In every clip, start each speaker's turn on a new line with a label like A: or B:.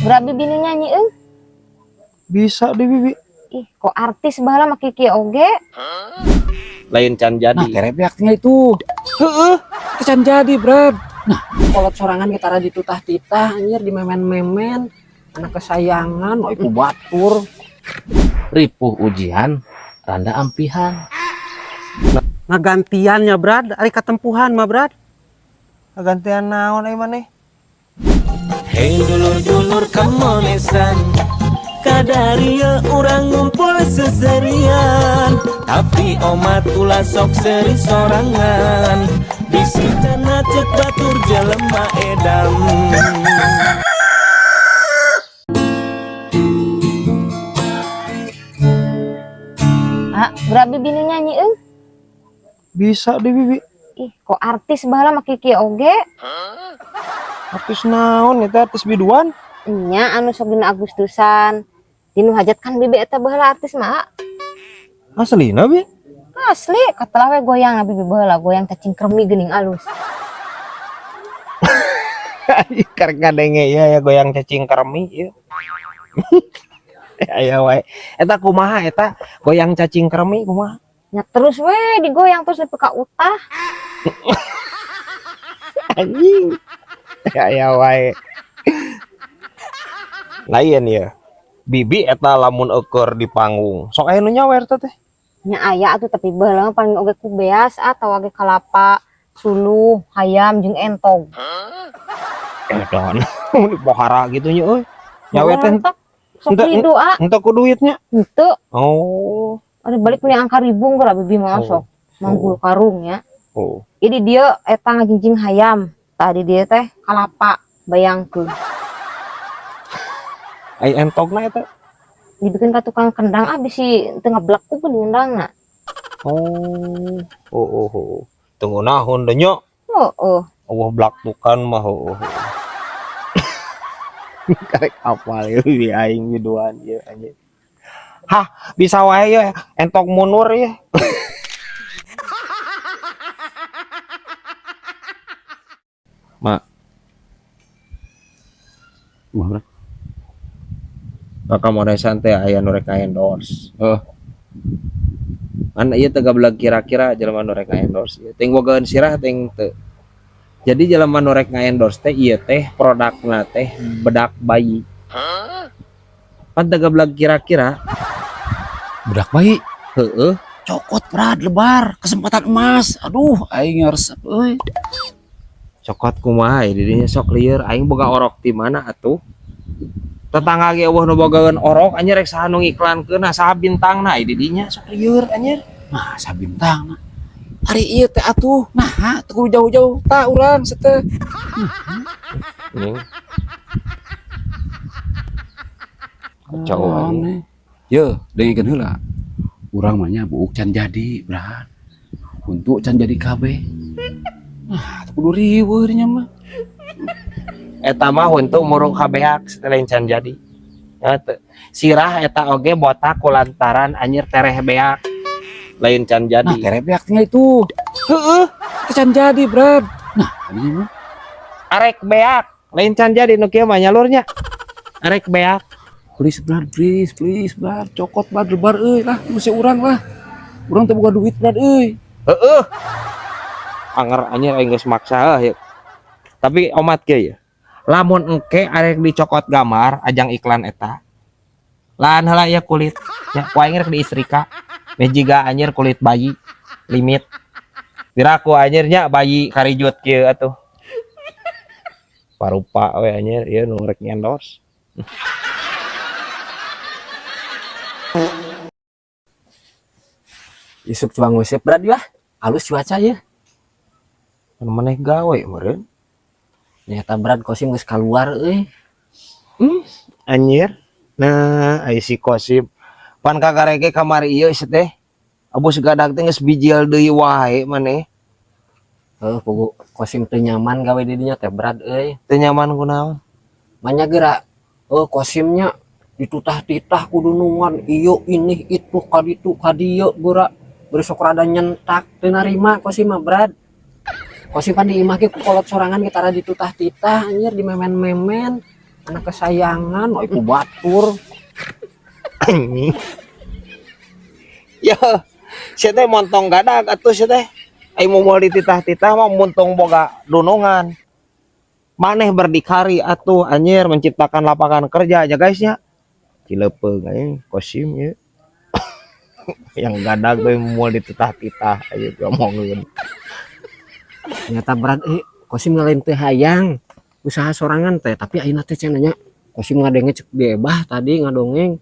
A: Berat bibi nu nyanyi euy.
B: Bisa deh, Bibi.
A: Ih, kok artis baheula mah kieu oge.
B: Lain can jadi.
C: Nah, terepnya itu.
B: Heeh.
C: Itu can jadi, Brad.
D: Kolot sorangan kita rada ditutah-titah anjir, dimemen-memen anak kesayangan, oh iku batur.
E: Ripuh ujian, randa ampihan.
D: Ngagantiannya, Brad, ari katempuhan mah, Brad.
B: Gantian naon ai maneh?
F: Hei dulur-dulur kamonesan, kadaria urang ngumpul seserian. Tapi omat ulah sok seri sorangan. Bisi cenah cek batur jelema edam.
A: Ah, berat bibi nu nyanyi euy.
B: Bisa deh, Bibi.
A: Ih, kok artis baheula mah kieu oge.
B: Artis naon eta, artis biduan?
A: Nya anu sok dina Agustusan. Dinu hajat kan bibi eta baheula artis mah.
B: Aslina, Bi?
A: Asli, katelah we goyang bibi baheula, goyang cacing kremi geuning alus.
B: Karek ngadenge ya, ya goyang cacing kremi ieu. Aya wae. Eta kumaha eta goyang cacing kremi kumaha?
A: Nya terus we digoyang terus nepi ka utah.
B: Anjing. Aya wae. Lain ya. Bibi eta lamun eueur di panggung. Sok aya nu nyawer teh.
A: Nya aya atuh, tapi baheula mah paling oge ku beas atau oge kalapa, suluh, hayam jeung entog.
B: Edan. Dipohara gitu nya euy. Nyawer teh
A: sok rido ah.
B: Henteu ku duitnya.
A: Henteu.
B: Oh.
A: Ada balik punya angka ribu geura bibi mah sok. Manggul karung ya.
B: Oh.
A: Jadi dia eta ngajingjing hayam. Tadi dia teh kalapa, bayangkeun.
B: Ai entogna eta
A: dibikin ka tukang kendang ah, bisi teu ngeblek ku pun ngendangna.
B: Oh. Oh oh oh. Tunggu nahon deui nya.
A: Heeh.
B: Allah blak tukan mah oh. Karek apal ieu bi aing biduan ieu anjing. Hah, bisa wae ya entok munur ya. Mak.
C: Wah, Brad.
B: Maka monesan teh aya nu rek endorse.
C: Heeh.
B: Kan ieu teh gablek kira-kira jelema nu rek endorse ieu. Ting bogaeun sirah ting teu. Jadi jelema nu rek endorse teh ieu teh produkna teh bedak bayi. Pan teh gablek kira-kira
C: bedak bayi.
B: Heeh.
C: Cokot, Brad, lebar, kesempatan emas. Aduh, aing resep euy.
B: Cokot kumaha ieu didinya sok lieur, aing boga orok ti mana atuh? Tetangga ge eueuh nu bogaeun orok anjir, rek saha nu ngiklankeun, nah saha bintangna ieu didinya sok lieur anjir.
C: Nah, saha bintangna? Ari ieu teh atuh, naha teu kudu jauh-jauh ta urang seteh.
B: Ning. Kacau anjing.
C: Ye, dengekeun heula. Urang mah nya buuk can jadi, Brad. Untuk can jadi kabeh. Nah, teu kudu riweuh nya mah.
B: Eta mah huntu murung kabeak setelah can jadi. Ya, teu. Sirah eta oge botak kulantaran anjir tereh beak. Lain can jadi.
C: Nah, tereh beaknya itu.
B: Heeh.
C: Itu can jadi, Brad. Nah, ini mah
B: arek beak. Lain can jadi nu kieu mah nyalurnya. Arek beak.
C: Please, Brad, please, please, Brad. Cokot, Brad, lebar euy lah, mesti urang lah. Urang teu boga duit, Brad euy.
B: Heeh. Anger anjir aing geus maksa heuh. Tapi omat kieu ya. Lamun engke arek dicokot gambar ajang iklan eta. Lahan heula ieu kulit. Ya, ku aing rek diistrika. Meh jiga anjir kulit bayi limit. Piraku anjir nya bayi karijut kieu atuh. Parupa we anjir ieu nu rek endorse.
D: Isuk cuang nguseup, Brad, ya. Halus cuaca ya.
B: Kan maneh gawe meureun.
D: Nyata, Brad, Kosim geus kaluar euy.
B: Anjir. Nah, ai si Kosim pan kagarege kamari ieu teh. Abus gadag teh geus bijil deui wae maneh.
D: Heuh, pugu Kosim teu nyaman gawe di dinya teh, Brad euy.
B: Teu nyaman kunaon?
D: Manya geura. Heuh, Kosimnya ditutah-titah kudu nungan ieu ini itu kaditu kadieu geura. Beri sok rada nyentak teu narima Kosim mah, Brad. Kosim pan di imah ge ku kolot sorangan kita rada ditutah-titah anjir, dimemen-memen. Anak kesayangan, oi ku batur.
B: Anjing. Ya, sia teh montong gadag atuh sia teh. Ai moal dititah-titah mah montong boga dunungan. Maneh berdikari atuh anjir menciptakan lapangan kerja aja guys nya. Cilepeung anjing Kosim ya. Yang gadag teh moal dititah-titah aja ngomongin.
D: Nyata berat Kosim ngalain teh hayang usaha sorangan teh, tapi ayeuna teh cenah nya Kosim ngadenge cek Biebah tadi ngadongeng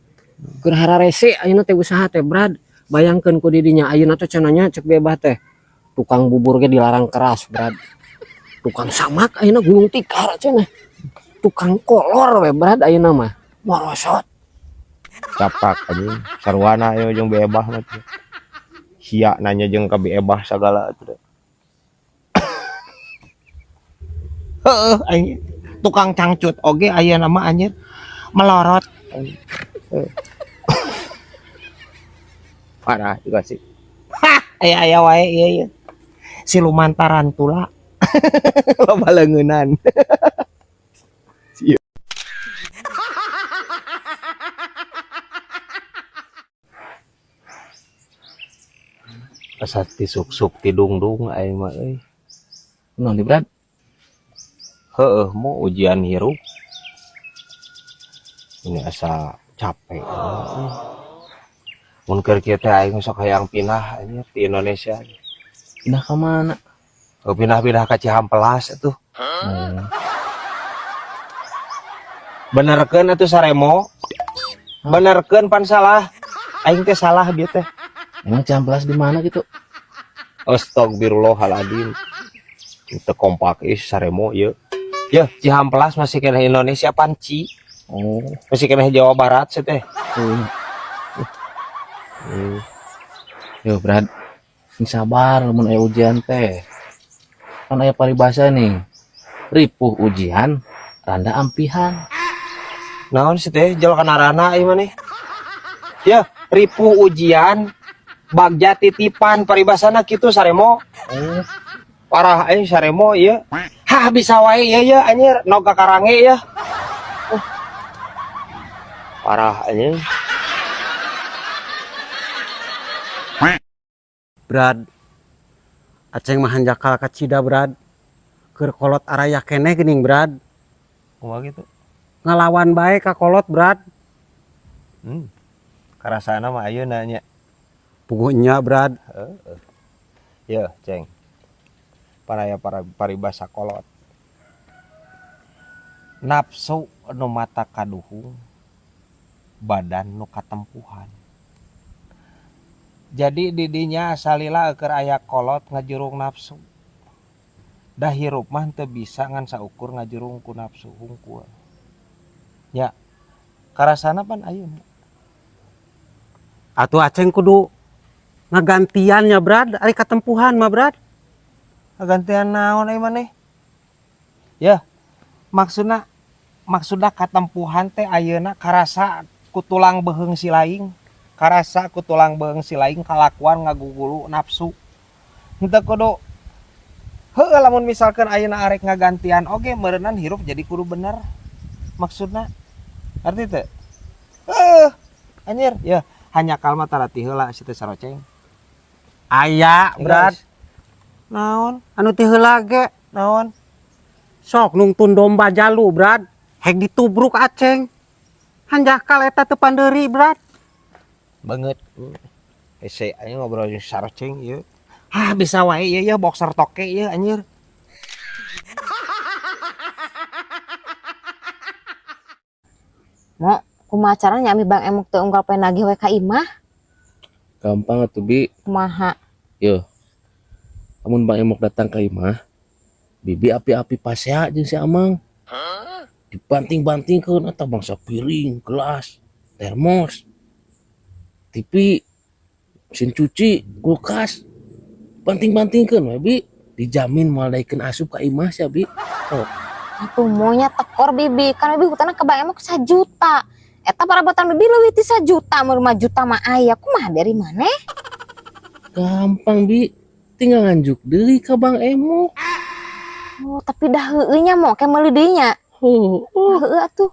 D: keur hararese ayeuna teh usaha teh Brad. Bayangkeun ku didinya ayeuna teh cenah nya cek Biebah teh tukang bubur ge dilarang keras Brad. Tukang samak ayeuna gulung tikar cenah. Tukang kolor we Brad ayeuna mah morosot.
B: Capak anjing sarwana ieu jeung Biebah mah teh. Sia nanya jeung ka Biebah sagala atuh. Heeh anjing tukang cangcut oge ayeuna mah anjir melorot. Parah juga sih. Hah, aya-aya wae ieu ieu. Siluman tarantula. Loba leungeunan. Asa tisuk-suk tidungdung aing mah euy.
E: Naon di Brad?
B: Heeh, mau ujian hirup. Ini asa capek. Mun keur kieu teh aing sok hayang pindah anjir di Indonesia.
E: Pindah ka mana?
B: Oh, pindah-pindah ka Cihampelas atuh. Benerkeun atuh Saremo. Benerkeun pan salah. Aing teh salah bieu teh.
E: Emang Cihampelas di mana gitu?
B: Astagfirullahaladzim. Teu kompak ih Saremo ieu. Ya, Cihampelas masih kena Indonesia panci.
E: Oh.
B: Masih kena Jawa Barat sih teh.
E: Yo, Brad. Ini sabar lamun aya ujian teh. Kan aya paribasa nih. Ripuh ujian, randa ampihan.
B: Naon sih teh jol kana rana ieu maneh? Ya, ripuh ujian, bagja titipan paribasana kitu Saremo.
E: Oh.
B: Parah euy Saremo ieu. Hah bisa wae ieu ya anjir noga karange ya. Parah anjir.
G: Brad. Aceng mah hanjakal ka Cida Brad. Keur kolot araya keneh geuning Brad.
B: Kumaha gitu?
G: Ngalawan bae ka kolot Brad.
B: Karasana mah ayeuna nya.
G: Puguh nya Brad.
B: Heeh. Yeuh, Ceng. Paraya para paribasa kolot. Nafsu nu mata kaduhung, badan nu katempuhan. Jadi didinya salila keur aya kolot ngajurung nafsu. Dah hirup mah teu bisa ngan saukur ngajurung ku nafsu hungkul. Ya, karasana pan ayeuna.
G: Atuh Aceng kudu ngagantian nya Brad, ari katempuhan mah Brad.
B: Ngagantian naon ai maneh? Ya, maksudna katempuhan teh ayeuna karasa ku tulang beheung si laing. Karasa ku tulang beheung si laing kalakuan ngagugulu nafsu. Henteu kudu heueuh lamun misalkan ayeuna arek ngagantian oge meureunnan hirup jadi kudu bener. Maksudna arti teh? Heueuh, anjir, ya hanya kalma tarati heula si teh saroceng.
G: Aya, Brad.
B: Naon?
G: Anu teh heula ge.
B: Naon?
G: Sok nungtun domba jalu, Brad. Hek ditubruk Aceng. Hanjakal eta teu pandeuri, Brad.
B: Banget. Hese aing ngobrol jeung saroceng ieu. Hah, bisa wae ieu ya boxer toke ieu anjir.
A: Mo, kumaha caranya ami Bang Emok teu unggal poe nagih we ka imah?
E: Gampang atuh Bi.
A: Kumaha?
E: Yo. Lamun Bang Emok datang ka imah, Bibi api-api pasea jeung si Amang. Dibanting-bantingkeun eta bangsa piring, gelas, termos, TV, mesin cuci, kulkas. Banting-bantingkeun we Bi. Dijamin moal daekeun asup ka imah sia Bi. Sok.
A: Atuh monya tekor Bibi, kan Bibi hutangna ka Bang Emok 1 juta. Eta parabotan Bibi leuwih ti 1 juta, mun 5 juta mah aya. Kumaha dari maneh?
E: Gampang Bi, tinggal nganjuk deui ka Bang Emok.
A: Oh, tapi dah heueuh nya mo, ke meuli deui nya.
E: Oh,
A: Heeh atuh.